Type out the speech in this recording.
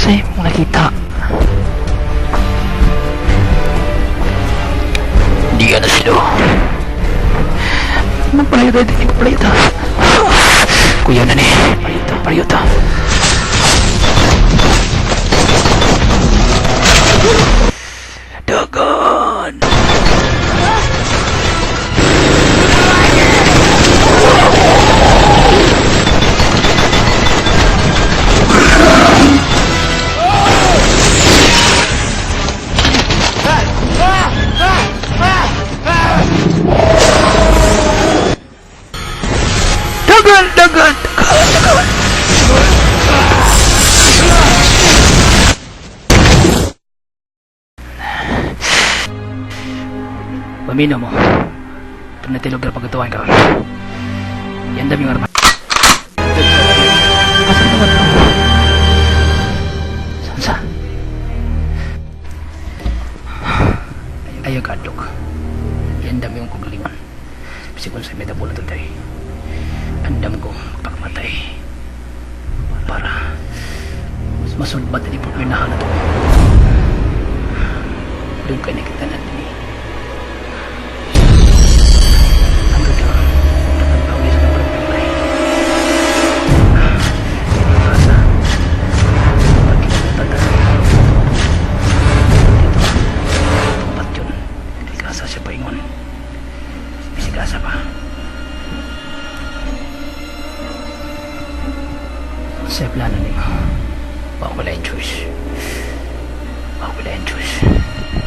Say mo nakita. Di ka na sila. Magpalayo tayo, di magpalayo ta. Kuya na ni. Palayo ta, palayo ta. Dagan! Dagan! Dagan! Dagan! Dagan! Pamino mo. Ito na tilog na pagkatuan karon. Yan dami yung arma. Asa naman ako? Saan sa? Ayaw kadlok. Yan dami yung kagalingon. Bisig ko sa metabola to tayo. Andam ko magpakamatay. Para masulbat na di problemahan na to. Doon ka nakita natin eh. Ang ka, nakapawis sa pagpapay. Asa, pagkita dito, tumpat yun. Asa siya paingon. Bisig asa pa. Sa plano nimo, wala yung choice. Wala yung choice.